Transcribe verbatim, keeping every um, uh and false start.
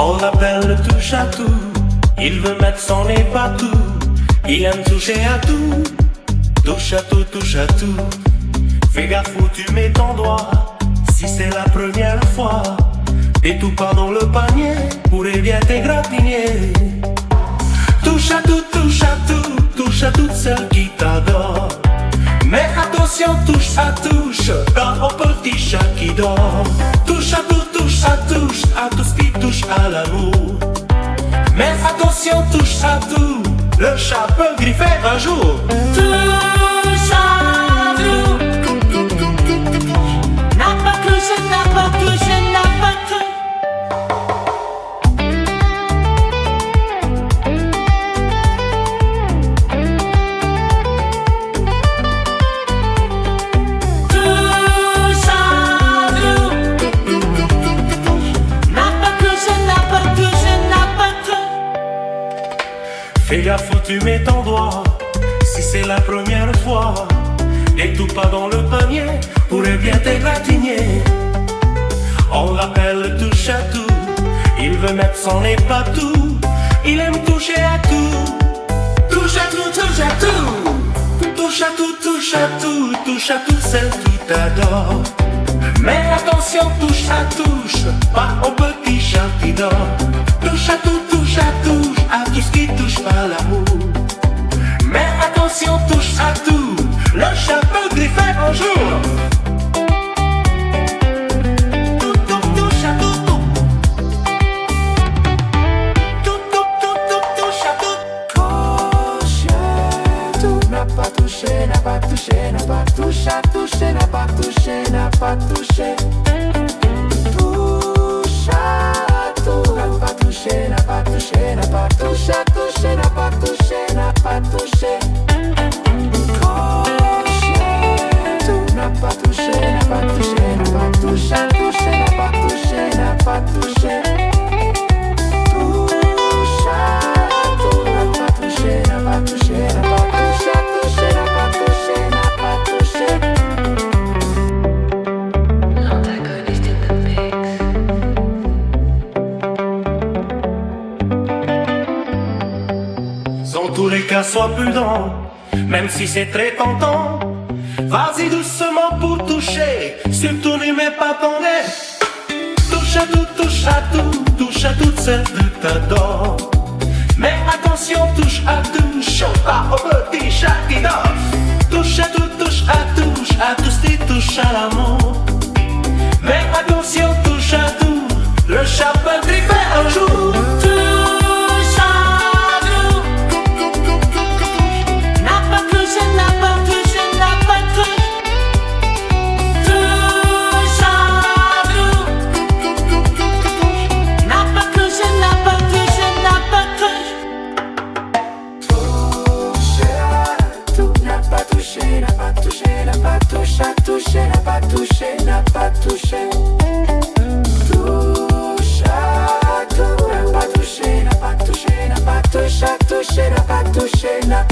On l'appelle le touche-à-tout, il veut mettre son nez partout, il aime toucher à tout. Touche à tout, touche à tout. Fais gaffe où tu mets ton doigt. Si c'est la première fois, mets tout pas dans le panier, pourrais bien t'égratigner. Touche à tout, touche à tout, touche à toutes celles qui t'adorent. Mais attention, touche à touche, car on peut le petit chat qui dort. Touche à tout, touche à touche, à tout ce qui touche à l'amour. Mais attention, touche à tout, le chat peut griffer un jour. Touche à tout. N'a pas touché, n'a pas touché, n'a pas touché. Touche à tout. N'a pas touché, n'a pas touché, n'a pas touché. Fais gaffe où tu mets ton doigt. Si c'est la première fois, mets tout pas dans le panier, pourrais bien t'égratigner. On l'appelle le touche à tout, il veut mettre son nez partout, il aime toucher à tout. Touche à tout, touche à tout. Touche à tout, touche à tout, touche à tout, celle qui t'adore. Mais attention, touche à touche, pas au petit chat qui dort. Touche à tout, touche à touche, à tout ce qui touche pas l'amour. Mais attention, touche à tout, le chat peut griffer un jour. Tout, tout, touche à tout, tout. Tout, tout, tout, tout, touche à tout. Touche à tout, n'a pas touché, n'a pas touché, n'a pas touche à touché, n'a pas touché, n'a pas touché. Touche à tout, n'a pas touché, n'a pas touché, n'a pas touche à touché, n'a pas touché, n'a pas touché. Touche à tout, n'a pas touché, n'a pas touché, n'a pas touche à touché, n'a pas touché, n'a pas touché. Touche à tout, n'a pas touché, n'a pas touché, n'a pas touche à touché, n'a pas touché, n'a pas touché. L'antagoniste in the mix. Dans tous les cas, sois prudent, même si c'est très tentant. Vas-y doucement pour toucher, surtout n'y mets pas ton nez. Touche à tout, touche à tout, touche à toutes celles que t'adores. Mais attention, touche à touche, pas au petit chat qui dort. Touche à tout, touche à touche, à tout ce qui touche à l'amour. Mais attention, touche à tout, le chat peut griffer un jour. Touche à tout. N'a pas touché, n'a pas touché, n'a pas touché. Touche à tout. N'a pas touché, n'a pas touché, n'a pas touché. Touche à tout, n'a pas touché, n'a pas touché, n'a pas touche à touché, n'a pas touché, n'a pas touché. Touche à tout, n'a pas touché, n'a pas touché, n'a pas touche à touché, n'a pas touché, n'a